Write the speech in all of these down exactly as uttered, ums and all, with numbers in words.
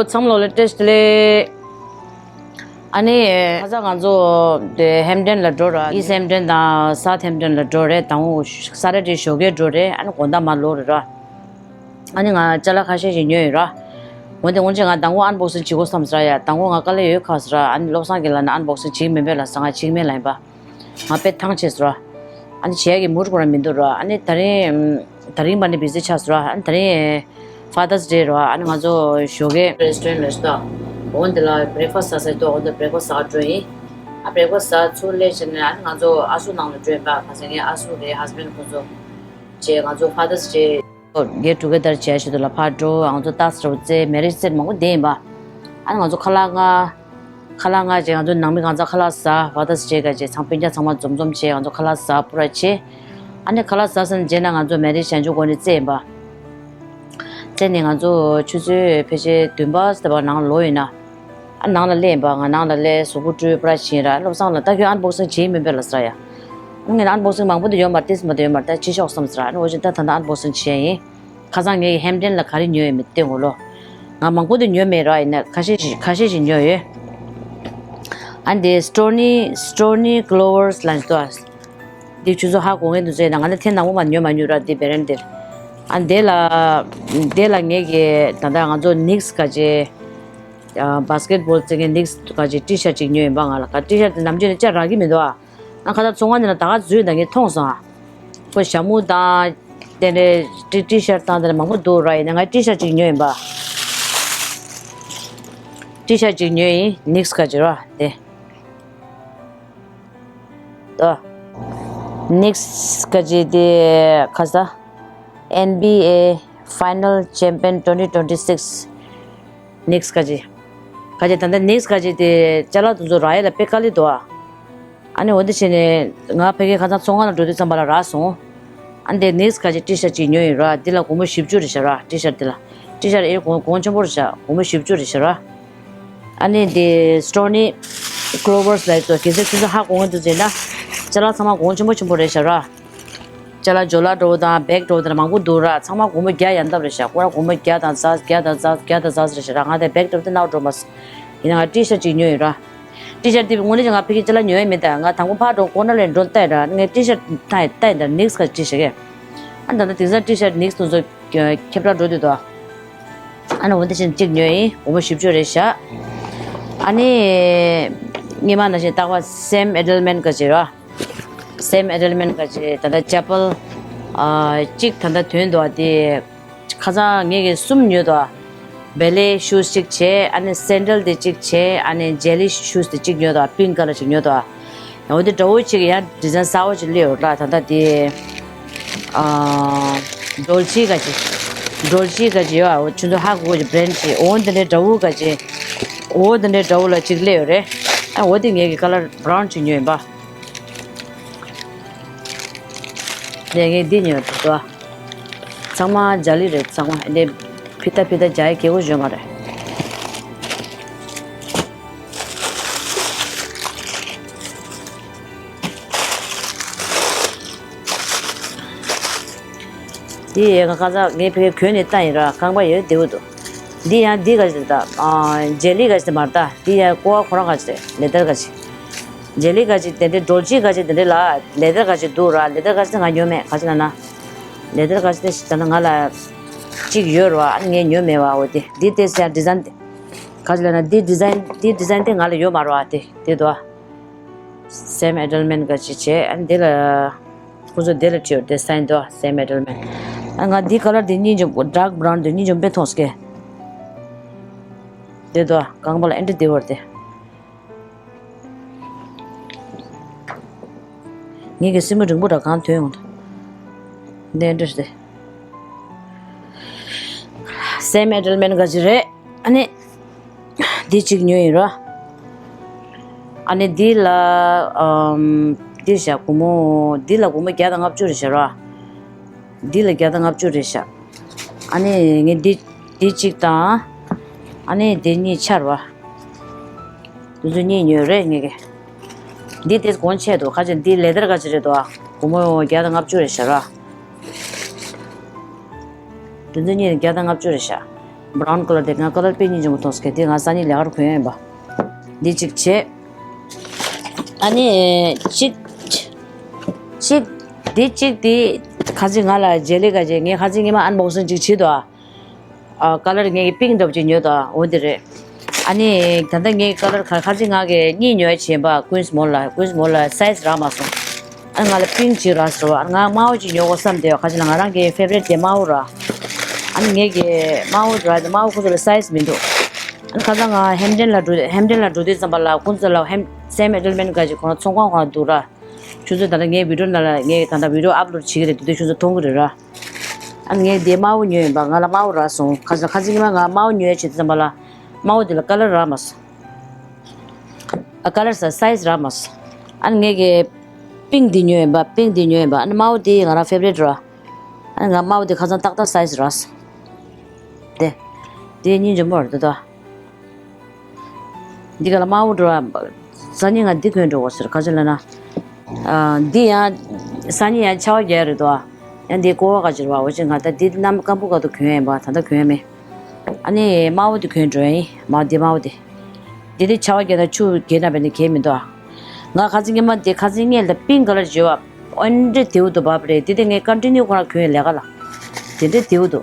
ཚང་མ་ལོ་ལ་བཀྲ་ཤིས་བདེ་ལེགས། ཨ་ནི་ཁ་སང་ང་ཚོ་དེ་ཧེམ་ཏན་ལ་འགྲོ་ར། ཨིསི་ཧེམ་ཏན་དང་སའུ་ཐ་ཧེམ་ཏན་ལ་འགྲོ་རེད། དང་པོ་ས་ཊར་ཌེ་ཞོགས་ཀས་འགྲོ་རེད། ཨ་ནི་དགོང་དག་མར་ལོག་རེད་ར། ཨ་ནི་ང་ཅ་ལག་ཁ་ཤས་ཤིག་ཉོས་ཡོད་ར། འོན་ཏེ་སྔོན་ཆད་ང་དང་པོ་ཨན་བོག་སིང་བྱེད་དགོས་བསམ་ཟེར་ཡ། དང་པོ་ང་དཀའ་ལས་ཡོད་ཁ་ཟེར། ཨ་ནི་བློ་བཟང་གིས་ལབ་ན་ཨན་བོག་སིང་བྱེད་ཀྱི་མིན་པས་ལབ་ཟེར། ང་བྱེད་ཀྱི་མིན་ལབ་ཡིན་པ། ང་དཔེ་ཐང་ཆད་ཟེར། ཨ་ནི་བྱེད་ཡ་གི་མུར་ཁོ་རང་མི་འདུག་ར། ཨ་ནི་ད་རིང་ད་རིང་མ་ནི་བི་ཟི་ཆགས་ཟེར། ཨ་ནི་ད་རིང་ཕ་དར་སི་ཌེ་ར། ཨ་ནི་ང་ཚོ་ཞོགས་ཀས་རེ་སི་ཊོ་རན་ལ་ཞུ་དོ། འོན་ཏེ་ལ་བྷི་རེག་ཕ་སི་ཊི་ཟ་ས་ཡོད་དོ། འོན་ཏེ་བྷི་རེག་ཕ་སི་ཊི་ཟ་འགྲོ་ཡིན། ཨ་བྷི་རེག་ཕ་སི་ཊི་ཟ་ཚུར་སླེབས་བྱས་ནས་ཨ་ནི་ང་ཚོ་ཨ་སུ་ནང་ལ་འགྲོ་ཡིན་པ། ཁ་སང་ངའི་ཨ་སུ་གི་ཧས་བྷེན་ཌི་ཁོ་ཚོ་བྱས་ང་ཚོ་ཕ་དར་སི་ཌེ་གེ་ཊུ་གེ་དར་བྱས་ཆེད་དུ་ལ་ཕར་འགྲོ། ང་ཚོ་ཏཱ་སི་ར་བ་རྩེ་མེ་རེ་ཇི་སེ་ཊི་མང་པོ་བསྡད་ཡིན་པ། ཨ་ནི་ང་ཚོ་ཁ་ལག་ང་ཁ་ལག་ང་བྱས། ང་ཚོ་ནང་མི་གང་ཚང་ཁ་ལག་ཟ། ཕ་དར་སི་ཌེ་ག་བྱས་ཚང་སྤུན་ཀྱག་ཚང་མ་འཛོམས་འཛོམས་བྱས། ང་ཚོ་ཁ་ལག་ཟ་སྤུ་ར་བྱས། ཨ་ནི་ཁ་ལག་ཟ་ཟིན་རྗེས་ན་ང་ཚོ་མེ་རེ་ཇི་བྱས་འཇུག་སྒོ་ནས་རྩེ་ཡིན་པ། རྩེ་ནས་ང་ཚོ་ཆུ་ཚོད་ཕལ་ཆེར་བདུན་པ་ཙམ་པ་ནང་ལོག་ཡིན་ན། ཨ་ནང་ལ་སླེབས་ཡིན་པ། ང་ནང་ལ་སླེབས་གཟུགས་པོ་བཀྲུས་སྤུ་ར་བྱས་ར། བློ་བཟང་ལ་ད་ཁྱོད་ཨན་བོག་སིང་བྱེད་ཀྱི་མིན་པས་ལབ་ཟེར་ཡ། ཨ་ངས་ཨན་བོག་སིང་མང་པོ་འདི་ཡོད་མ་རེད། ཏིས་མ་འདི་ཡོད་མ་རེད། ད་བྱེད་ཆོག་བསམ་ཟེར། ཨ་ནི་འོ་ཅིག་ད་ད་ལྟ་ཨན་བོག་སིང་བྱས་ཡིན། ཁ་སང་ངས་ཧེམ་ཏན་ལ་ག་རེ་ཉོས་ཡོད་མེད་བལྟས་འོ་ལོ། ང་མང་པོ་འདི་ཉོས་མེད་ར། ཡིན་ན་ཁ་ཤས་ཤིག་ཁ་ཤས་ཤིག་ཉོས་ཡོད། ཨ་འདི་སི་ཊོ་ནི་སི་ཊོ་ནི་ཀློ་ཝར་སི་ལབ་འདུག་ཨ། འདི་ཁྱོད་ཚོ་ཧ་གོ་མཁན་འདུག་ཟེར་ན། ང་ནི་ཐེངས་དང་པོ་མ་ཉོས་མ་ཉོས་ར། འདི་བེ་རན་ཌི་འདིར། ཨ་འདི་ལ་འདི་ལ་ངས་ཀྱི་ད་ལྟ་ང་ཚོ་ནིག་སི་ག་ཅེ་ཨ་བྷ་སི་ཀེ་ཊི་བོལ་རྩེ་མཁན་ནིག་སི་ག་ཅེ་ཊི་ཤར་ཊི་ཅིག་ཉོས་ཡིན་པ། ང་ལ་ག་ཊི་ཤར་ཊི་དེ་ནམ་རྒྱུན་ནས་ཅ་རག་གི་མི་འདུག་ཨ། ང་ཁ་ད་ཚོང་ཁང་ནང་ལ་ད་ག་འཛུལ་ཡིན་ད་ངས་མཐོང་སོང་ཨ། ཁོ་ཞྭ་མོ་དང་དེ་འདྲའི་ཊི་ཊི་ཤར་ཊི་དང་དེ་འདྲ་མང་པོ་འདུག་ར། ཡིན་ན་ང་ཊི་ཤར་ཊི་ཅིག་ཉོས་ཡིན་པ། ཊི་ཤར་ཊི་ཅིག་ཉོས་ཡིན། ནིག་སི་ག་ཅེ་ར་དེ། ད་ནིག་སི་ག་ཅེ་དེ་ཁ་ས་ཨེན་བི་ཨེ་Final Champion twenty twenty six ནིག་སི་ག་ཅེ། ག་ཅེ་ད་ལྟ་ནིག་སི་ག་ཅེ་དེ་ཅ་ལག་དེ་ཚོ་རག་ཡས་ལ་དཔེ་དཀའ་ལས་འདུག་ཨ། ཨ་ནི་འོ་དེ་བྱས་ནས་ང་ཕ་གིའི་ཁ་སང་ཚོང་ཁང་ལ་འགྲོ་དུས་ཙམ་པ་ལ་རག་སོང་། ཨ་ནི་དེ་ནིག་སི་ག་ཅེ་ཊི་ཤར་ཊི་ཅིག་ཉོས་ཡིན་ར། འདི་ལ་སྒོར་མོ་བཞི་བཅུ་རེད་ཤག་ར། ཊི་ཤར་ཊི་འདི་ལ། ཊི་ཤར་ཊི་ཨེ་གོང་གོང་ཆེན་པོ་རེད་ཤག། སྒོར་མོ་བཞི་བཅུ་རེད་ཤག་ར། ཨ་ནི་དེ་སི་ཊོ་ནི་ཀློ་ཝར་སི་ལབ་ཡས་ཚོ་གལ་སྲིད་ཁྱོད་ཚོ་ཧ་གོ་མཁན་འདུག་ཟེར་ན། ཅ་ལག་ཚང་མ་གོང་ཆེན་པོ་ཆེན་པོ་རེད་ཤག་ར། ཅ་ལག་ཇོ་ལ་འདྲ་བོ་དང་བེག་འདྲ་བོ་དང་མང་པོ་འདུག་ར། ཚང་མ་སྒོར་མོ་བརྒྱ་ཡན་འདབ་རེད་ཤག། ཁོ་རང་སྒོར་མོ་བརྒྱ་དང་ཙག་བརྒྱ་དང་ཙག་བརྒྱ་དང་ཙག་རེད་ཤག་ར། ང་དེ་བེག་འདྲ་བོ་དེ་ནང་འགྲོ་མ་སོང་། ཡིན་ན་ང་ཊི་ཤར་ཊི་ཅིག་ཉོས་ཡོད་ར། ཊི་ཤར་ཊི་དེ་དངོས་གནས་ཀྱི་ང་ཕ་གིའི་ཅ་ལག་ཉོ་ཡས་མེད་ད། ང་དང་པོ་ཕར་འགྲོ་ཀོ་ནར་ལ་འགྲོ་ལྟ་ཡིན་ར། ངས་ཊི་ཤར་ཊི་ད་ལྟ་ཡིན་ད་ནིག་སི་ག་ཅེ་ཊི་ཤར་ཊི་གས། ཨ་ད་ལྟ་དེང་སང་ཊི་ཤར་ཊི་ནིག་སི་དེ་ཚོ་ཁྱབ་བསྒྲགས་འགྲོ་དུས་དོ། ཨ་ནི་འོ་དེ་བཞིན་གཅིག་ཉོས་ཡིན། སྒོར་མོ་བཞི་བཅུ་རེད་ཤག། ཨ་ནི་སྔོན་མ་ནང་བཞིན་རྟག་པར་སེམ་ཨེ་ཌལ་མན་ག་ཅེ་ར། སེམ་ཨེ་ཌལ་མན་ག་ཅེ་ད་ལྟ་ཅེ་པལ་ཨ་གཅིག་ད་ལྟ་ཐོན་འདུག་ཨ། དེ་ཁ་སང་ངས་ཀྱི་གསུམ་ཉོས་འདུག་ཨ། བེ་ལེ་ཤུ་ཛི་གཅིག་བྱས། ཨ་ནི་སེན་ཌལ་དེ་གཅིག་བྱས། ཨ་ནི་ཇེ་ལི་ཤུ་ཛི་དེ་གཅིག་ཉོས་འདུག་ཨ། པིང་ཀ་ལར་ཅིག་ཉོས་འདུག་ཨ། འོ་དེ་འདྲ་བོ་ཅིག་ཡང་ཌི་ཛའིན་གསར་བ་ཅིག་སླེབས་ཡོད་ར། ད་ལྟ་དེ་ཨ་ཌོལ་ཅི་ག་ཅེ། ཌོལ་ཅི་ག་ཅེ་ཡོད་ཨ། འོ་ཁྱོད་ཚོ་ཧ་གོ་གི་བྷི་རེན་ཌི་ཅིག། འོ་འདི་འདྲའི་འདྲ་བོ་ག་ཅེ། འོ་འདི་འདྲའི་འདྲ་བོ་ལ་ཅིག་སླེབས་ཡོད་རེད། ཨ་འོ་དེ་ངས་ཀྱི་ཀ་ལར་བྷ་རའུན་ཅིག་ཉོས་ཡིན་པ། ངས་ངས་འདི་ཉོས་འདུག་ཨ། ཚང་མ་ཇ་ལི་རེད། ཚང་མ་འདི་ཕི་ཏ་ཕི་ཏ་རྒྱག་ཡས་སྐྱིད་པོ་ཞིག་ཡོད་མ་རེད། འདི་ཡང་ཁ་སང་ངས་ཕ་གིར་གོན་ནས་བལྟས་ཡིན་ར། རྐང་པ་ཡོད་བདེ་པོ་འདུག། འདི་ཡང་འདི་ག་ཅིག་རེད་ད། ཨ་ཇེ་ལི་ག་ཅིག་དེ་མ་རེད་ད། འདི་ཡང་ཀོ་བ་ཁོ་རང་ག་ཅིག་རེད། ལེ་དར་ག་ཅིག། ཇེ་ལི་ག་ཅིག་དེ་འདྲའི་ཌོལ་ཅི་ག་ཅིག་དེ་འདྲའི་ལ་ལེ་དར་ག་ཅིག་འདུག་ར། ལེ་དར་ག་ཅིག་དེ་ང་ཉོས་མེད། ག་ཅིག་ལབ་ན། ལེ་དར་ག་ཅིག་དེ་ད་ལྟ་ང་ལ་གཅིག་ཡོད་ར། ཨ་ངས་ཉོས་མེད་པ། འོ་དེ་འདི་དེ་སེ་ཌི་ཛའིན་དེ་ག་ཅིག་ལབ་ན། འདི་ཌི་ཛའིན་འདི་ཌི་ཛའིན་དེ་ང་ལ་ཡོད་མ་རེད་པ། དེ་དེ་འདུག་ཨ། སེམ་ཨེ་ཌལ་མན་ག་ཅིག་བྱས། ཨ་འདི་ལ་ཁོ་ཚོ་འདི་ལ་བྲིས་ཡོད་དེ། སའིན་འདུག་ཨ། སེམ་ཨེ་ཌལ་མན། ཨ་ང་འདི་ཀ་ལར་འདི་གཉིས་འཇོམས། ཌརྐ་བྷ་རའུན་འདི་གཉིས་འཇོམས་དཔེ་མཐོང་སྐད། འདི་འདུག་ཨ། རྐང་པ་ལ་ཨེ་འདྲ་བདེ་པོ་རེད་དེ། ངེད་ཀྱི་སེན་མོ་རིང་པོ་འདྲ་གང་ཐོན་ཡོང་དུ། འདི་ཨེ་འདྲ་རེད་དེ། སེམ་ཨེ་ཌལ་མན་ག་ཅིག་རེད། ཨ་ནི་འདི་གཅིག་ཉོས་ཡིན་ར། ཨ་ནི་འདི་ལ་ཨམ་འདི་བཞག་སྒོར་མོ། འདི་ལ་སྒོར་མོ་བརྒྱ་དང་ལྔ་བཅུ་རེད་བཞག་ར། འདི་ལ་བརྒྱ་དང་ལྔ་བཅུ་རེད་བཞག། ཨ་ནི་ངས་འདི་འདི་གཅིག་དང་། ཨ་ནི་འདི་གཉིས་ཆར་བ། འདི་ཚོ་གཉིས་ཉོས་རེད་ངེད་ཀྱིས། འདི་དེ་གོང་ཆེ་འདུག། ཁ་ཅིག་འདི་ལེ་དར་ག་ཅིག་རེད་འདུག་ཨ། སྒོར་མོ་བརྒྱ་དང་ལྔ་བཅུ་རེད་བཞག་ར། འདི་ཚོ་གཉིས་བརྒྱ་དང་ལྔ་བཅུ་རེད་བཞག། brown colour དེ་ང་colour དཔེ་སྙིང་རྗེ་མོ་མཐོང་སོང་། དེ་ང་སང་ཉིན་ལས་ཀར་གོན་ཡོད་ཡིན་པ། འདི་གཅིག་བྱས། ཨ་ནི་གཅིག་གཅིག་འདི་གཅིག་འདི་ཁ་ཅིག་ང་ལ་ཇེ་ལི་ག་ཅེ་ངས་ཁ་ཅིག་ཉི་མ་unboxing གཅིག་བྱེད་དོ། ཨ། ཀ་ལར་ངས་ཀྱི་པིང་འདྲ་པོ་ཅིག་ཉོས་དང་འོ་འདི་རེད། ཨ་ནི་ད་ལྟ་ངས་ཀྱི་ཀ་ལར་ཁ་ཁ་ཅིག་ང་གི་གཉིས་ཉོས་བྱས་པ། ཀུན་སི་མོལ་ལ་ཀུན་སི་མོལ་ལ་སའི་ཛི་རག་མ་སོང་། ཨ་ནི་ང་ལ་པིང་ཅིག་རག་ཟེར་བ། ང་དམར་པོ་ཅིག་ཉོ་དགོས་བསམ་བསྡད་པ། ཁ་ཅིག་ལ་ང་རང་གི་ཕེ་ཝ་རིཊ་དེ་དམར་པོ་ར། ཨ་ནི་ངས་ཀྱི་དམར་པོ་ར་དེ་དམར་པོ་ཁོ་ཚོ་ལ་སའི་ཛི་མི་འདུག་ཨ་ནི་ཁ་སང་ང་ཧེམ་ཌན་ལ་འགྲོ་ཧེམ་ཌན་ལ་འགྲོ་དུས་ཙམ་པ་ལ་ཁོ་ཚོ་ལ་ཧེམ་སེམ་ཨེ་ཌལ་མན་ག་ཅིག་ཁོ་རང་ཚོང་ཁང་ཁོ་རང་འདུག་ར། ཁྱོད་ཚོས་ད་ལྟ་ངའི་བི་ཌིའོ་ནང་ལ་ངས་ད་ལྟ་བི་ཌིའོ་ཨབ་ལོཌ་བྱེད་ཀྱི་རེད། དེ་དུས་ཁྱོད་ཚོ་མཐོང་གི་རེད་ར། ཨ་ངས་དེ་དམར་པོ་ཉོས་ཡིན་པ། ང་ལ་དམར་པོ་རག་སོང་། ཁ་ཅིག་ཁ་ཅིག་ཉི་མ་ང་དམར་པོ་ཉོས་བྱེད་དུས་ཙམ་པ་ལ་དམར་པོ་དེ་ལ་ཀ་ལར་རག་མ་སོང་། ཨ་ཀ་ལར་ས་སའི་ཛི་རག་མ་སོང་། ཨ་ངས་ཀྱི་པིང་འདི་ཉོས་ཡིན་པ། པིང་འདི་ཉོས་ཡིན་པ། ཨ་དམར་པོ་དེ་ང་རང་ཕེ་ཝ་རིཊ་ར། ཨ་ང་དམར་པོ་དེ་ཁ་སང་ཏག་ཏག་སའི་ཛི་རག་སོང་། དེ་དེ་སྙིང་རྗེ་མོ་རེད་དོ། འདི་ག་ལ་དམར་པོ་འགྲོ་བ། སང་ཉིན་ང་འདི་གོན་འགྲོ་དགོས་ཟེར། ག་ཅི་ལབ་ན། ཨ་འདི་ཡང་སང་ཉིན་ཡང་ཆར་པ་རྒྱག་རེད་དོ། ཡང་འདི་ཀོ་བ་ག་ཅི་རེད་བ། འོ་ཅི་ང་ད་འདི་གནམ་སྐམ་པོ་ག་དུ་གོན་ཡིན་པ། ད་ལྟ་གོན་མེད། ཨ་ནི་དམར་པོ་འདི་གོན་འགྲོ་ཡིན། མ་འདི་དམར་པོ་འདི། འདི་འདི་ཆར་པ་རྒྱག་ན་ཆུ་རྒྱག་ན་བས་ནི་གལ་མི་འདུག་ང་ཁ་སང་ཉི་མ་འདི་ཁ་སང་ངས་ལ་པིང་ཀ་ལར་བརྗོད་བ། ཨོན་འདྲེ་དེའུ་དུ་བབ་རེད། འདི་འདི་ངས་ཀོན་ཊི་ནིའུ་ཁོ་རང་གོན་ལས་ཀ་ལ། དེ་འདྲེ་དེའུ་དུ།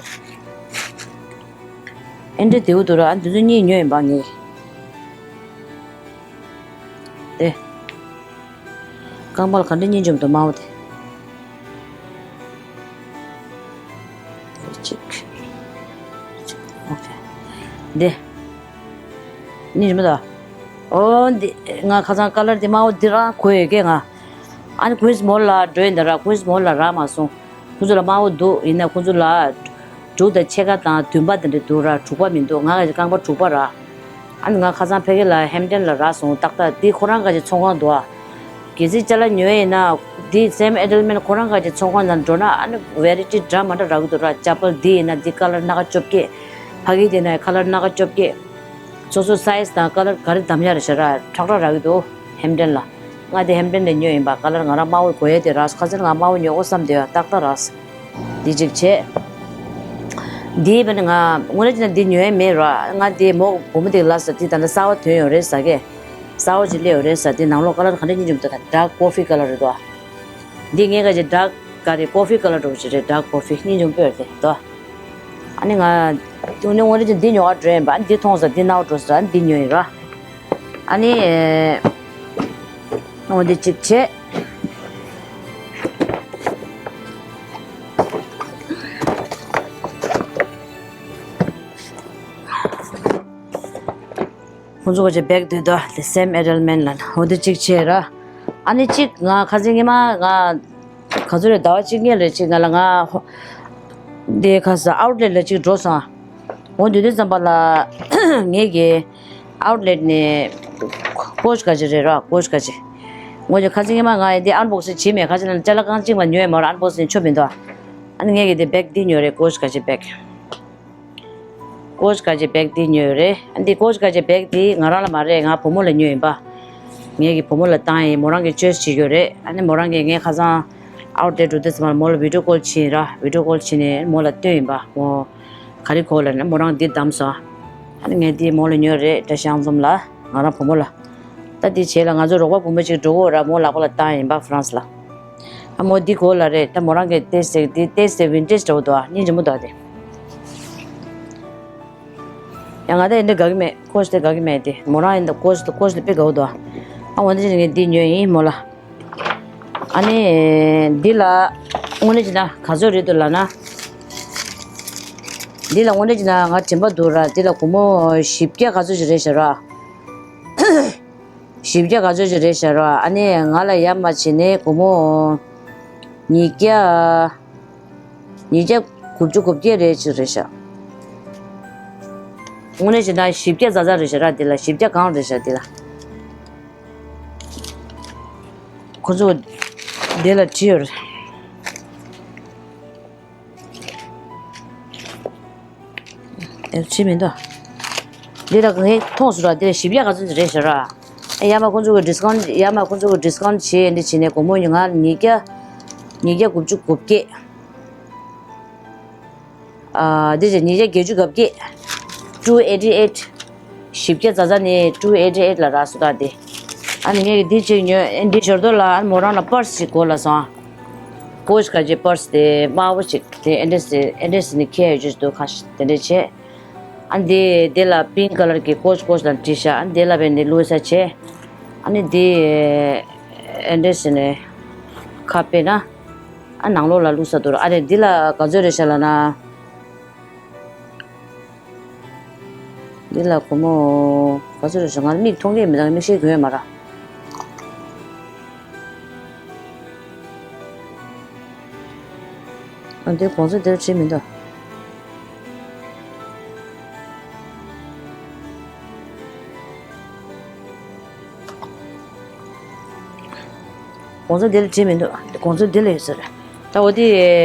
ཨེ་འདྲ་དེའུ་དུ་ར། ཨ་འདི་ཚོ་གཉིས་ཉོས་ཡིན་པ་ངས། དེ། རྐང་པ་ལ་ག་འདྲ་གཉིས་འཇོམས་འདུག་དམར་པོ་དེ། གཅིག་ཨོ་ཁེ། འདི། གཉིས་འཇོམས་འདུག་ཨོ་འདི། ང་ཁ་སང་ཀ་ལར་དེ་དམར་པོ་འདི་རང་གོན་ཡོད་ཀྱི་ང་། ཨ་ནི་ཀུན་སི་མོལ་ལ་འགྲོ་ཡིན་ད་ར། ཀུན་སི་མོལ་ལ་རག་མ་སོང་། ཁོ་ཚོ་ལ་དམར་པོ་འདུག་ཡིན་ན་ཁོ་ཚོ་ལ་དྲུག་དང་ཕྱེད་ཀ་དང་བདུན་པ་དེ་འདྲ་འདུག་ར། དྲུག་པ་མི་འདུག་ང་གི་རྐང་པ་དྲུག་པ་ར། ཨ་ནི་ང་ཁ་སང་ཕ་གི་ལ་ཧེམ་ཌན་ལ་རག་སོང་། ཏག་ཏག་འདི་ཁོ་རང་ག་ཅིག་ཚོང་ཁང་འདུག་ཨ། གལ་སྲིད་ཅ་ལག་ཉོས་ཡིན་ན་འདི་སེམ་ཨེ་ཌལ་མན་ཁོ་རང་ག་ཅིག་ཚོང་ཁང་ནང་འགྲོ་ན་ཨ་ནི་ཝེ་རའི་ཊི་འདྲ་མ་འདྲ་རག་གི་འདུག་ར། ཅ་པལ་འདི་ཡིན་ན་འདི་ཀ་ལར་སྣ་ཁ་བཅོ་བརྒྱད། ཕ་གི་དེ་ན་ཀ་ལར་སྣ་ཁ་བཅོ་བརྒྱད། སོ་སོ་སའི་ཛི་དང་ཀ་ལར་ག་རེ་འདམ་ཡ་རེད་ཤག་ར། ཁྲག་ཁྲག་རག་གི་འདུག་ཧེམ་ཌན་ལ། ང་དེ་ཧེམ་ཌན་ནས་ཉོས་ཡིན་པ། ཀ་ལར་ང་རང་དམར་པོ་དགོས་ཡས་དེ་རག་སོང་། ཁ་སང་ང་དམར་པོ་ཉོ་དགོས་བསམ་དེ་ཡ་ཏག་ཏག་རག་སོང་། འདི་གཅིག་བྱས། འདི་བས་ན་ང་དངོས་གནས་བྱས་ན་འདི་ཉོ་ཡས་མེད་ར། ང་དེ་མོ་བུ་མོ་དེ་ལ་ཟེར། དེ་ད་ལྟ་གསར་པ་ཐོན་ཡོད་རེད་ཟེར་གི། གསར་པ་ཅིག་སླེབས་ཡོད་རེད་ཟེར། དེ་ནང་ལོགས་ཀ་ལར་ག་འདྲ་གཉིས་འཇོམས་འདུག་ད་ཌརཀ་ཀོ་ཕི་ཀ་ལར་རེད་དོ། འདི་ངས་ག་ཅིག་ཌརཀ་ག་རེ་ཀོ་ཕི་ཀ་ལར་འདྲ་པོ་ཅིག་རེད། ཌརཀ་ཀོ་ཕི། གཉིས་འཇོམས་དཔེ་རེད་དོ། ཨ་ནི་ང་དངོས་གནས་དངོས་གནས་ཀྱི་འདི་ཉོ་ག་འགྲོ་ཡིན་པ། ཨ་ནི་འདི་མཐོང་ས་འདི་ནག་འགྲོ་ས་ར། ཨ་ནི་འདི་ཉོ་ཡིན་ར། ཨ་ནི། འོ་འདི་གཅིག་བྱས། ཁོང་ཚོ་ག་ཅིག་བེག་འདུག་དོ། དེ་སེམ་ཨེ་ཌལ་མན་ལ་ན། འོ་འདི་གཅིག་བྱས་ར། ཨ་ནི་གཅིག་ང་ཁ་སང་ཉི་མ་ང་ག་ཚོད་རེད། ཟླ་བ་གཅིག་སྔོན་ལ་གཅིག་ང་ལ་ང་དེ་ཁ་ས་ཨའུཊ་ལེཊ་ལ་གཅིག་འགྲོ་སོང་། འོ་དེ་དུས་ཙམ་པ་ལ་ངས་ཀྱི་ཨའུཊ་ལེཊ་ནས་ཀོཆ་ག་ཅིག་རེད་ར། ཀོཆ་ག་ཅིག་ངོ་ཅིག་ཁ་སང་ཉི་མ་ང་ཡི་འདི་ཨན་བོག་སིང་བྱེད་མེད། ཁ་ཅིག་ལ་ཅ་ལག་རྐང་གཅིག་མ་ཉོས་མ་ར། ཨན་བོག་སིང་ཆོ་མི་འདུག་ཨ་ནི་ངས་ཀྱི་འདི་བེག་འདི་ཉོས་རེད། ཀོཆ་ག་ཅིག་བེག་ཀོཆ་ག་ཅིག་བེག་འདི་ཉོས་རེད། ཨ་འདི་ཀོཆ་ག་ཅིག་བེག་འདི་ང་རང་ལ་མ་རེད། ང་བུ་མོ་ལ་ཉོས་ཡིན་པ། ངས་ཀྱི་བུ་མོ་ལ་བཏང་ཡིན། མོ་རང་གིས་ཅོའི་སི་བྱེད་ཀྱི་ཡོད་རེད། ཨ་ནི་མོ་རང་གིས་ངས་ཁ་སང་ཨའུཊ་ལེཊ་འགྲོ་དུས་ཙམ་པ་ལ་མོ་ལ་བི་ཌིའོ་ཀོལ་བྱས་ཡིན་ར། བི་ཌིའོ་ཀོལ་བྱས་ནས་མོ་ལ་སྟོན་ཡིན་པ། མོ་ག་རེ་གོ་ལབ་ན་མོ་རང་འདི་བདམས་སོང་། ཨ་ནི་ངས་འདི་མོ་ལ་ཉོས་རེད། བཀྲ་ཤིས་གཡང་འཛོམས་ལ་ང་རང་བུ་མོ་ལ། ད་འདི་བྱས་ལ་ང་ཚོ་རོགས་པ་བུ་མོ་གཅིག་འགྲོ་གི་ཡོད་ར། མོ་ལག་པ་ལ་བཏང་ཡིན་པ། ཧྥ་རན་སི་ལ། ཨ་མོ་འདི་གོ་ལ་རེད། ད་མོ་རང་གིས་ཏེས་ཏེ་འདི་ཏེས་ཏེ་ཝིན་ཊེཇ་འདྲ་བོ་འདུག་ཨ་སྙིང་རྗེ་མོ་འདུག་ཨ་དེ། ཡང་ང་ད་ཡིན་འདི་དགའ་གི་མེད། ཀོཆ་དེ་དགའ་གི་མེད་དེ། མོ་རང་ཡིན་ད་ཀོཆ་དེ་ཀོཆ་དེ་དཔེ་དགའ་བོ་འདུག་ཨ། ཨ་འོ་འདི་ངས་འདི་ཉོས་ཡིན་མོ་ལ། ཨ་ནི་འདི་ལ་དངོས་གནས་བྱས་ན་ག་ཚོད་རེད་འདུག་ལབ་ན། འདི་ལ་དངོས་གནས་བྱས་ན་ང་དྲན་པ་འདུག་ར། འདི་ལ་སྒོར་མོ་བཞི་བརྒྱ་ག་ཚོད་ཅིག་རེད་ཤག་ར། བཞི་བརྒྱ་ག་ཚོད་ཅིག་རེད་ཤག་ར། ཨ་ནི་ང་ལ་ཡ་མ་བྱས་ནས་སྒོར་མོ་ཉིས་བརྒྱ། ཉིས་བརྒྱ་དགུ་བཅུ་གོ་བརྒྱད་རེ་ཅིག་རེད་ཤག་དངོས་གནས་བྱས་ན་བཞི་བརྒྱ་ཙག་ཙག་རེད་ཤག་ར། འདི་ལ་བཞི་བརྒྱ་གང་རེད་ཤག་འདི་ལ། ཁོ་ཚོ་འདི་ལ་བྲིས་ཡོད་རེད། ཨེ་བྲིས་མི་འདུག་འདི་ལ་ངས་མཐོང་སོང་ར། འདི་ལ་བཞི་བརྒྱ་ག་ཚོད་ཅིག་རེད་ཤག་ར། ཨེ་ཡ་མ་ཁོ་ཚོ་གི་ཌིས་ཀའུན་ཊི། ཡ་མ་ཁོ་ཚོ་གི་ཌིས་ཀའུན་ཊི་བྱས་འདི་བྱས་ནས་སྒོར་མོ་ང་ཉིས་བརྒྱ། ཉིས་བརྒྱ་དགུ་བཅུ་གོ་བརྒྱད། ཨ། འདི་བྱས་ཉིས་བརྒྱ་བརྒྱད་ཅུ་གོ་བརྒྱད། two eighty eight། བཞི་བརྒྱ་ཙ་ཙ་ནི་two eighty eight་ལ་རག་སོང་ད་དེ། ཨ་ནི་ངས་འདི་གཅིག་ཉོས། ཨ་འདི་ཞོར་དུ་ལ་ཨ་མོ་རང་ལ་པར་སི་ཞིག་དགོས་ལབ་སོང་། ཀོ་ཅི་ག་ཅི་པར་སི་དེ་དམར་པོ་ཅིག་དེ་ཨེ་འདྲས་ཨེ་འདྲས་ནི་ཁྱེར་ཡོད་ཅིག་འདུག་ཁ་ཤས་དེ་འདྲས་བྱས། ཨ་འདི་དེ་ལ་པིང་ཀ་ལར་གྱི་ཀོ་ཅི་ཀོ་ཅི་ལ་བྲིས་ཤག་ཨ་འདི་ལ་བས་ནི་བླུགས་ས་བྱས། ཨ་ནི་འདི་ཨེ་འདྲས་ནི་ཁ་དཔེ་ན་ཨ་ནང་ལོགས་ལ་བླུགས་ས་འདུག་ཨ་ནི་འདི་ལ་ག་ཚོད་རེད་ཤག་ལབ་ན། འདི་ལ་སྒོར་མོ་ག་ཚོད་རེད་ཤག་ང་མིག་མཐོང་གི་མི་འདུག་མིག་ཤེལ་གྱོན་ཡོད་མ་རེད། ཨ་འདི་གོང་ཚད་འདིར་བྲིས་མི་འདུག་གོང་ཚད་འདི་ལ་བྲིས་མི་འདུག་གོང་ཚད་འདི་ལ་ཡོད་ས་རེད། ད་འོ་དེ་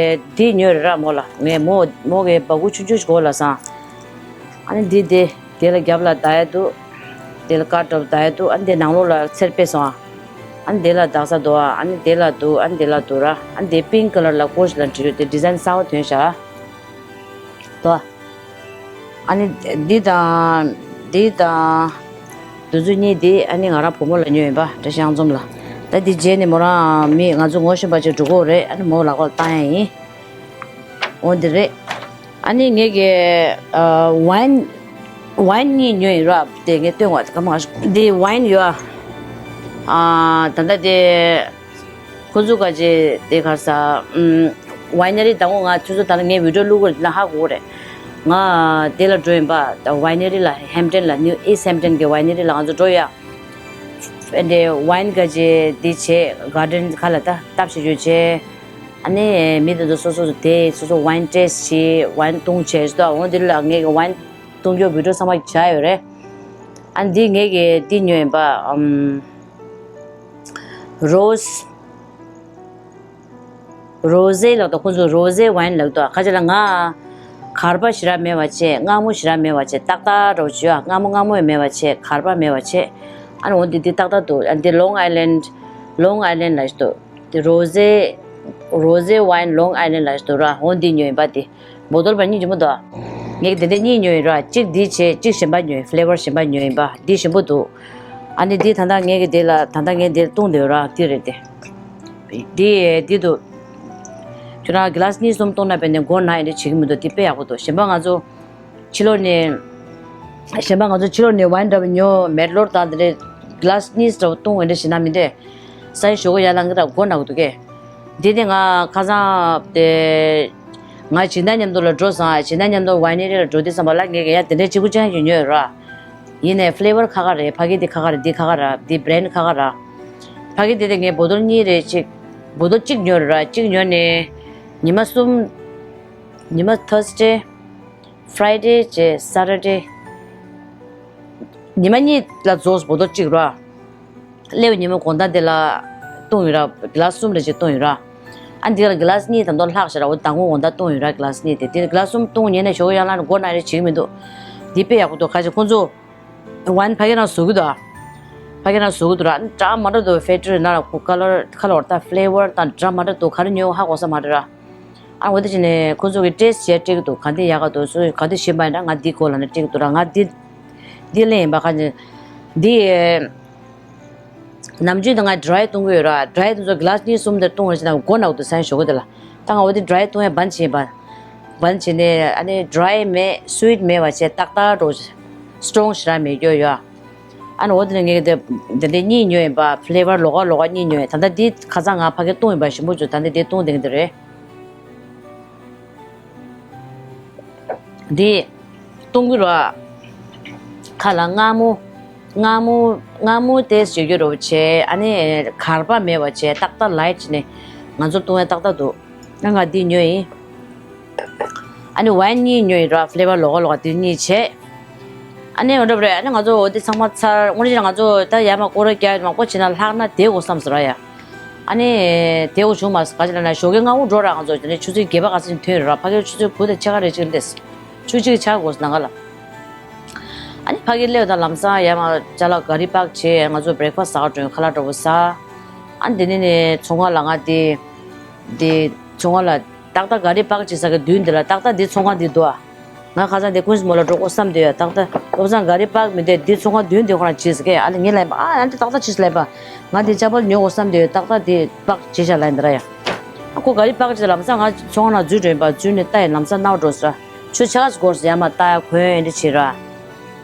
འདི་ཉོས་རེད་ར་མོ་ལ། ངས་མོ་མོ་གི་སྦ་ཁུག་ཆུང་ཆུང་ཞིག་གོ་ལ་སང་། ཨ་ནི་འདི་དེ་དེ་ལ་རྒྱབ་ལ་བརྡ་ཡ་འདུག་དེ་ལ་ཀ་ཊོབ་བརྡ་ཡ་འདུག་ཨ་ནི་དེ་ནང་ལོགས་ལ་ཚེར་དཔེ་སོང་ཨ། ཨ་ནི་དེ་ལ་བརྡ་ས་འདུག་ཨ་ནི་དེ་ལ་འདུག་ཨ་ནི་དེ་ལ་འདུག་ར། ཨ་ནི་དེ་པིང་ཀ་ལར་ལ་ཀོ་ཅི་ལ་བྲིས་ཡོད་དེ་ཌི་ཛའིན་གསར་པ་ཐོན་ཤག་དོ། ཨ་ནི་འདི་དང་འདི་དང་། འདི་ཚོ་གཉིས་འདི་ཨ་ནི་ང་རང་བུ་མོ་ལ་ཉོས་ཡིན་པ་འདྲ་ཤང་འཛོམས་ལ། ད་འདི་རྗེས་ནས་མོ་རང་མི་ང་ཚོ་ངོ་ཤེས་པ་ཅིག་འགྲོ་གི་རེད། ཨ་ནི་མོ་ལག་པར་བཏང་ཡ་ཡིན། འོ་འདི་རེད། ཨ་ནི་ངེད་ཀྱི་ཨ་ཝའིན་ཝའིན་གཉིས་ཉོས་ཡིན་ར། དེ་ངས་སྟོན་བ་དེ་ག་མ་འདི་ཝའིན་ཡོད་ཨ། ད་ལྟ་དེ། ཁོ་ཚོ་ག་ཅེ་དེ་གར་ས། ཨུམ། ཝའི་ནེ་རི་དང་པོ་ང་ཁྱོད་ཚོ་ད་ལ་ངའི་བི་ཌིའོ་བླུག་གོ་རེད་ལ་ཧ་གོ་རེད། ང་དེ་ལ་འགྲོ་ཡིན་པ། ད་ཝའི་ནེ་རི་ལ་ཧེམ་ཊན་ལ་ནིའུ་ཨིསྟ་ཧེམ་ཊན་གི་ཝའི་ནེ་རི་ལ་ང་ཚོ་འགྲོ་ཡ། ཨེ་འདྲེ་ཝའིན་ག་ཅེ་དེ་བྱས་གར་ཌེན་ཁ་ལ་ད་སྟབས་ཤིག་ཡོད་བྱས། ཨ་ནི་མི་དེ་ཚོ་སོ་སོ་དེ་སོ་སོ་ཝའིན་ཊེ་སི་ཊི་བྱས་ཝའིན་བཏུང་བྱས་ཞུ་དོ་འོང་དེ་ལ་ངས་གི་ཝའིན་བཏུང་རྒྱུ་བི་ཌིའོ་ཚང་མ་བྱ་ཡོད་རེད། ཨ་འདི་ངས་གི་འདི་ཉོས་ཡིན་པ། ཨམ། རོ་སི། རོ་ཟེ་ལགས་དང་ཁོང་ཚོ་རོ་ཟེ་ཝའིན་ལགས་དང་ཁ་ཆེ་ལ་ང་གར་པ་ཞེ་དྲག་མེད་པ་བྱས། མངར་མོ་ཞེ་དྲག་མེད་པ་བྱས། ཏག་ཏག་རོ་བྱས་ཨ། མངར་མོ་མངར་མོ་ཡང་མེད་པ་བྱས། གར་པ་མེད་པ་བྱས། ཨ་ནི་འོ་འདི་འདི་ཏག་ཏག་འདུག་ཨ་འདི་ལོང་ཨའི་ལེན་ཌི། ལོང་ཨའི་ལེན་ཌི་ལ་ཞིག་འདུག་འདི་རོ་ཟེ། རོ་ཟེ་ཝའིན་ལོང་ཨའི་ལེན་ཌི་ལ་ཞིག་འདུག་ར། འོ་འདི་ཉོས་ཡིན་པ་འདི། བོ་ཏོལ་པ་གཉིས་ཆེན་པོ་འདུག་ངས་དེ་འདྲ་གཉིས་ཉོས་ཡིན་ར། གཅིག་འདི་བྱས་གཅིག་གཞན་པ་ཉོས། ཕི་ལེ་ཝར་གཞན་པ་ཉོས་ཡིན་པ། འདི་ཞིམ་པོ་འདུག་ཨ་ནི་འདི་ད་ལྟ་ངས་གི་དེ་ལ་ད་ལྟ་ངས་འདིར་བཏུང་བསྡད་ཡོད་ར། འདི་རེད་དེ། འདི་འདི་འདུག་ཁྱོད་རང་གི་ལཱ་སི་གཉིས་གསུམ་བཏུང་ན་བས་ནས་མགོ་ན་ཡིན་འདྲ་བྱེད་ཀྱི་མི་འདུག་འདི་དཔེ་ཡག་པོ་འདུག་གཞན་པ་ང་ཚོ་ཕྱི་ལོགས་ནས་གཞན་པ་ང་ཚོ་ཕྱི་ལོགས་ནས་ཝའིན་འདྲ་བོ་ཉོ་མེད་ལོར་དང་དེ་འདྲའི་གི་ལཱ་སི་གཉིས་འདྲ་བོ་བཏུང་འདྲ་བྱེད་ན་མི་འདྲ། ས་ཡི་ཞོགས་ཀ་ཡར་ལངས་ཀྱི་ར་མགོ་ན་གི་འདུག་གས། འདི་ནི་ང་ཁ་སང་དེ། ང་སྦྱིན་བདག་མཉམ་དུ་ལ་འགྲོ་སོང་ཨ། སྦྱིན་བདག་མཉམ་དུ་ཝའི་ནེ་རི་ལ་འགྲོ་དུས་ཙམ་པ་ལ་ངས་ཀྱི་ཡ་དེ་འདྲའི་གཅིག་པུ་ཅང་ཞིག་ཉོས་ར། ཡིན་ནའི་ཕི་ལེ་ཝར་ཁ་ཁ་རེད། ཕ་གི་དེ་ཁ་ཁ་རེད། འདི་ཁ་ཁ་ར། འདི་བྷི་རེན་ཌི་ཁ་ཁ་ར། ཕ་གི་དེ་དེ་ངས་བོ་ཏོལ་གཉིས་རེད་གཅིག་བོ་ཏོལ་གཅིག་ཉོས་ར། གཅིག་ཉོས་ནས་ཉི་མ་གསུམ། ཉི་མ་ཐར་སི་ཌེ། ཕི་རའི་ཌེ་བྱས་སེ་ཊར་ཌེ། ཉི་མ་གཉིས་ལ་རྫོགས་སོང་བོ་ཏོལ་གཅིག་ར། སླེབས་ཉིན་མོ་དགོང་དག་དེ་ལ་བཏུང་ཡོད་ར། གི་ལཱ་སི་གསུམ་རེ་ཅིག་བཏུང་ཡོད་ར། ཨ་འདི་ལ་གི་ལཱ་སི་གཉིས་ད་དུང་ལྷག་ཤག་ར། འོ་མདང་དགོང་དགོང་དག་བཏུང་ཡོད་ར་གི་ལཱ་སི་གཉིས་དེ། དེ་གི་ལཱ་སི་གསུམ་བཏུང་ཉན་ནས་ཞོགས་ཀ་ཡར་ལངས་ནས་མགོ་ན་རེ་བྱེད་ཀྱི་མི་འདུག་འདི་དཔེ་ཡག་པོ་འདུག་ཁ་ཅིག་ཁོང་ཚོ་ཝའིན་ཕ་གི་ནང་བཟོ་གི་འདུག་ཨ། ཕ་གི་ནང་བཟོ་གི་འདུག་ར། ཨ་འདྲ་མ་འདྲ་འདུག་ཕེག་ཊི་རི་ནང་ལ་ཁོ་ཀ་ལར་ཁ་ལོར་ད་ཕི་ལེ་ཝར་དང་འདྲ་མ་འདྲ་འདུག་ག་རེ་ཉོས་ཧ་གོ་ས་མ་རེད་ར། ཨ་འོ་དེ་བྱས་ནས་ཁོ་ཚོ་གི་ཊེ་སི་ཊི་བྱས་སྤྲད་ཀྱི་འདུག་ག་འདི་ཡག་ག་འདུག་སུ་ག་འདི་ཞིམ་པ་ཡིན་འདྲ། ང་འདི་དགོས་ལབ་ནས་སྤྲད་ཀྱི་འདུག་ར། ང་འདི་འདི་ལེན་ཡིན་པ། ཁ་ཅིག་འདི། ནམ་རྒྱུན་དུ་ང་ཌི་རའི་བཏུང་གི་ཡོད་ར། ཌི་རའི་དེ་ཚོ་གི་ལཱ་སི་གཉིས་གསུམ་དེར་བཏུང་རེ་བྱས་ན་མགོ་ན་གི་འདུག་ཟེར་ཞོགས་ཀ་དེ་ལ། ད་ང་འོ་དེ་ཌི་རའི་བཏུང་ཡ་བན་བྱས་ཡིན་པ། བན་བྱས་ནས་ཨ་ནི་ཌི་རའི་མེད་སུའིཊ་མེད་པ་བྱས་ཏག་ཏག་འགྲོ། སི་ཊོང་ཞེ་དྲག་མེད་རྒྱུ་ཡོད། ཨ་ནི་འོ་དེ་ནས་ངས་དེ་དེ་འདྲའི་གཉིས་ཉོས་ཡིན་པ། ཕི་ལེ་ཝར་ལོགས་ཀ་ལོགས་ཀ་གཉིས་ཉོས་ཡིན། ད་ལྟ་འདི་ཁ་སང་ང་ཕ་གིར་བཏུང་ཡིན་པ། ཞིམ་པོ་བྱུང་། ད་ལྟ་འདི་བཏུང་བསྡད་ཀྱི་འདི་རེད། འདི་བཏུང་གི་ར། ཁ་ལ་མངར་མོ། མངར་མོ། མངར་མོ་ཏོག་ཙམ་ཡོད་རྒྱུ་ར་བྱས། ཨ་ནི་གར་པ་མེད་པ་བྱས། ཏག་ཏག་ལའིཊ་བྱས་ནས་ང་ཚོར་བཏུང་ཡ་ཏག་ཏག་འདུག་ང་ང་འདི་ཉོས་ཡིན། ཨ་ནི་ཝའིན་གཉིས་ཉོས་ཡིན་ར། ཕི་ལེ་ཝར་ལོགས་ཀ་ལོགས་ཀ་འདི་གཉིས་བྱས། ཨ་ནི་འོ་འདྲ་པོ་རེད། ཨ་ནི་ང་ཚོ་འོ་དེ་ཚང་མ་ཚར། དངོས་གནས་ང་ཚོ་ད་ཡར་མར་སྐོར་ར་རྒྱག་མང་པོ་བྱས་ན་ལྷག་ན་བསྡད་དགོས་བསམ་སོང་ར་ཡ། ཨ་ནི་དེ་འོ་བྱུང་མ་སོང་། ག་ཅི་ལབ་ན་ཞོགས་ཀས་སྔ་པོ་འགྲོ་ར། ང་ཚོ་དེ་ནས་ཆུ་ཚོད་བརྒྱད་པ་ག་ཚོད་ཐོན་ར། ཕ་གིར་ཆུ་ཚོད་དགུ་དང་ཕྱེད་ཀ་རེ་ཅིག་སླེབས། ཆུ་གཅིག་ཆགས་དགོས་ཟེར་ནང་ག་ལ། ཨ་ནི་ཕ་གིར་སླེབས་དང་ལམ་སང་ཡར་མར་ཅ་ལག་ག་རི་པག་བྱས། ང་ཚོ་བྷི་རེག་ཕ་སི་ཟ་ག་འགྲོ་ཡིན། ཁ་ལག་འདྲ་པོ་ཟ། ཨ་ནི་དེ་ནས་ནས་ཚོང་ཁང་ལ་ང་དེ་དེ་ཚོང་ཁང་ལ་ཏག་ཏག་ག་རི་པག་བྱེད་ས་གི་མདུན་དེ་ལ་ཏག་ཏག་དེ་ཚོང་ཁང་དེ་འདུག་ཨ། ང་ཁ་སང་དེ་ཀུན་སྨོན་ལ་འགྲོ་དགོས་བསམ་དུས་ཡ། ཏག་ཏག་བློ་བཟང་ག་རི་པག་མི་འདུག་དེ་ཚོང་ཁང་མདུན་དེ་ཁོ་རང་བྱས་ཟེར་གི། ཨ་ནི་ངས་ལབ་པ། ཨ་ཨ་འདི་ཏག་ཏག་བྱས་ལབ་པ། ང་དེ་ཅ་པལ་ཉོ་དགོས་བསམ་དུས་ཏག་ཏག་དེ་པག་བྱས་བཞག་ལབ་ཡིན་ད་ར་ཡ། ཨ་ཁོ་ག་རི་པག་བྱས་ལབ་ཙང་ང་ཚོང་ཁང་ནང་འཛུལ་འགྲོ་ཡིན་པ། འཛུལ་ནས་ལྟ་ཡིན། ལམ་སང་ནང་འགྲོ་ཟེར། ཆུ་ཆག་སྐོར་ཟེར་ཡ་མ་ལྟ་ཡ་གོན་ཡ་འདི་བྱེད་ར།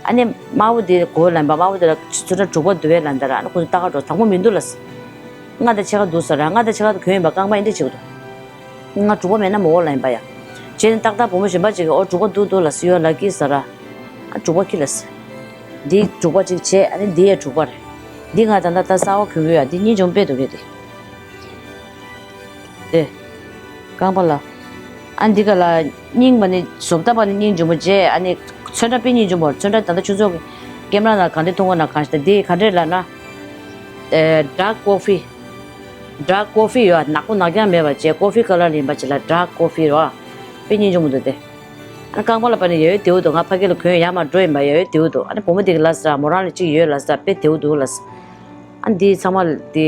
ཨ་ནི་དམར་པོ་དེ་གོན་ལབ་པ། དམར་པོ་དེ་ལ་ཚོ་ཁྲ་འབྲུག་པ་འདུག་པས་ལབ་ད་ར། ཨ་ནི་ཁོ་ཚོ་ལྟ་ག་འགྲོ། དང་པོ་མི་འདུག་ལབ་ཟེར། ང་དང་ཕྱེད་ཀ་འདུག་ཟེར་ར། ང་དང་ཕྱེད་ཀ་དེ་གོན་ཡིན་པ། རྐང་པ་འདི་འདྲ་བྱེད་ཀྱི་འདུག་ང་འབྲུག་པ་མེད་ན་མི་འོང་ལབ་ཡིན་པ་ཡ། བྱས་ནས་ཏག་ཏག་བུ་མོ་གཞན་པ་ཅིག་གིས་ཨོ་འབྲུག་པ་འདུག་འདུག་ལབ་ཟེར། ཡོད་ལབ་ཀྱི་ཟེར་ར། ཨ་འབྲུག་པ་ཁྱི་ལབ་ཟེར། འདི་འབྲུག་པ་ཅིག་བྱས། ཨ་ནི་འདི་ཡང་འབྲུག་པ་རེད། འདི་ང་ད་ལྟ་ད་གསར་པ་གྱོན་གྱི་ཡོད་ཡ། འདི་སྙིང་རྗེ་མོ་དཔེ་འདུག་གས་དེ། དེ། རྐང་པ་ལ། ཨ་འདི་ག་ལ། རྙིང་པ་ནི་བཟོ་ལྟ་བ་ནི་སྙིང་རྗེ་མོ་བྱས། ཨ་ནི་ཚོན་ཁྲ་དཔེ་སྙིང་རྗེ་མོ། ཚོན་ཁྲ་ད་ལྟ་ཁྱོད་ཚོ་གི་ཀེམ་ར་ནང་གང་འདྲ་མཐོང་གི་ན་གང་ཞིག་ད། འདི་ག་འདྲ་ལབ་ན། ཨེ་dark coffee། dark coffee ཡོད། ནག་པོ་ནག་རྐྱང་མེད་པ་བྱས། ཀོ་ཧྥི་ཀ་ལར་ཡིན་པ་ཅིག་ལ་dark coffee རོ། དཔེ་སྙིང་རྗེ་མོ་འདུག་སྟེ། ཨ་ནི་རྐང་པ་ལ་པ་ནི་ཡ་ཡོད་བདེ་བོ་འདུག་ང་ཕ་གི་ལ་གྱོན་ཡ་མ་འགྲོ་ཡིན་པ། ཡ་ཡོད་བདེ་བོ་འདུག་ཨ་ནི་བུ་མོ་དེ་གི་ལབ་ཟེར། མོ་རང་ལ་གཅིག་ཡོད་ལབ་ཟེར། དཔེ་བདེ་བོ་འདུག་ལབ་ཟེར། ཨ་ནི་འདི་ཚང་མ་དེ་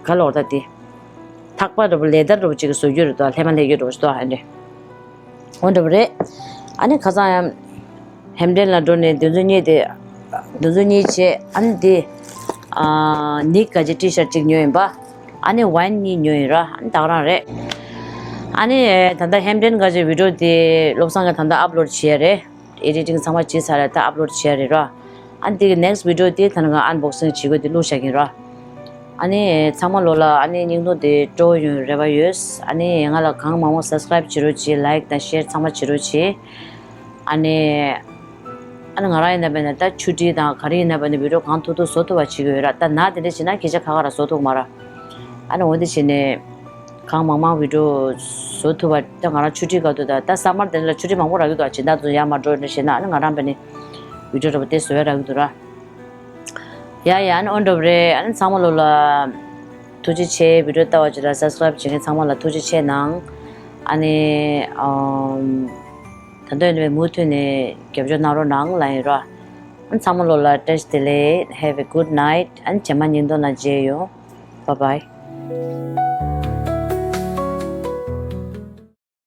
ག་ལོར་ད་དེ། ཐག་པ་འདྲ་པོ་ལེ་དར་འདྲ་པོ་ཅིག་གིས་བཟོ་རྒྱུ་རེད་དོ། ལྷས་མ་ལྷས་རྒྱུ་འདྲ་པོ་ཞིག་དོ། ཨ་འདྲ། འོ་འདྲ་པོ་རེད། ཨ་ནི་ཁ་སང་ཡང་ཧེམ་ཌེན་ལ་འགྲོ་ནས་དེ་ཚོ་གཉིས་དེ། དེ་ཚོ་གཉིས་བྱས། ཨ་ནི་དེ། ཨ་ནིག་ག་ཅིག་ཊི་ཤར་ཊི་གཅིག་ཉོས་ཡིན་པ། ཨ་ནི་ཝའིན་གཉིས་ཉོས་ཡིན་ར། ཨ་ནི་ད་ག་རང་རེད། ཨ་ནི་ད་ལྟ་ཧེམ་ཌེན་ག་ཅིག་བི་ཌི་ཡོ་དེ་བློ་བཟང་གིས་ད་ལྟ་ཨབ་ལོཌ་བྱས་རེད། ཨེ་ཌི་ཊིང་ཚང་མ་བྱས་ཚར་རེད། ད་ཨབ་ལོཌ་བྱས་རེད་ར། ཨ་ནི་དེ་གི་ནེག་སི་ཊི་བི་ཌི་ཡོ་དེ་ད་ནི་ང་ཨན་བོག་སིང་བྱེད་དགོས་དེ་བླུགས་བཞག་གིན་ར། ཨ་ནི་ཚང་མ་ལོ་ལ་ཨ་ནི་སྙིང་སྟོབས་དེ་སྤྲོ་བོ་ཡོང་རེ་བ་ཡོད། ཨ་ནི་ང་ལ་གང་མང་མང་སབ་སི་ཀ་རའིབ་བྱེད་རོགས་བྱེད། ལའིཀ་དང་ཤེར་ཚང་མ་བྱེད་རོགས་བྱེད། ཨ་ནི། ཨ་ནི་ང་རང་ཡིན་ན་བས་ན་ད་ཆུ་ཊི་དང་ག་རེ་ཡིན་ན་བས་ན་བི་ཌི་ཡོ་གང་ཐུབ་ཐུབ་བཟོ་ཐུབ་པ་བྱེད་ཀྱི་ཡོད་ར། ད་ན་དེ་འདྲ་བྱེད་ན་སྐད་ཆ་ཁ་ཁ་ར་བཟོ་ཐུབ་མ་ར། ཨ་ནི་འོ་དེ་བྱས་ནས་གང་མང་མང་བི་ཌི་ཡོ་བཟོ་ཐུབ་པ། ད་ང་རང་ཆུ་ཊི་ག་དུས་ད་ད་སམ་མར་དེ་འདྲ་ལ་ཆུ་ཊི་མང་པོ་རག་གི་འདུག་ཨ་ཇི་ལྟར་དུ་ཡར་མར་འགྲོ་འདྲ་བྱས་ན། ཨ་ནི་ང་རང་བས་ནི་བི་ཌི་ཡོ་འདྲ་པོ་དེ་བཟོ་ཡ་རག་གི་འདུག་ར། ཡ་ཡ། ཨ་ནི་ཨོ་འདྲ་པོ་རེད། ཨ་ནི་ཚང་མ་ལོ་ལ་ཐུགས་རྗེ་ཆེ། བི་ཌི་ཡོ་ལྟ་བ་ཅིག་ལ་སབ་སི་ཀ་རའིབ་བྱེད་མཁན་ཚང་མ་ལ་ཐུགས་རྗེ་ཆེ་གནང་། ཨ་ནི་ཨམ། ད་དུང་ཡིན་ནའི་མུ་མཐུད་ནས་རྒྱབ་སྐྱོར་གནང་རོགས་གནང་ལབ་ཡིན་ར། ཨ་ནི་ཚང་མ་ལོ་ལ་བཀྲ་ཤིས་བདེ་ལེགས། Have a good night. ཨ་ནི་རྗེས་མ་ཉིན་ཐོ་ནང་མཇལ་ཡོང་། Bye bye.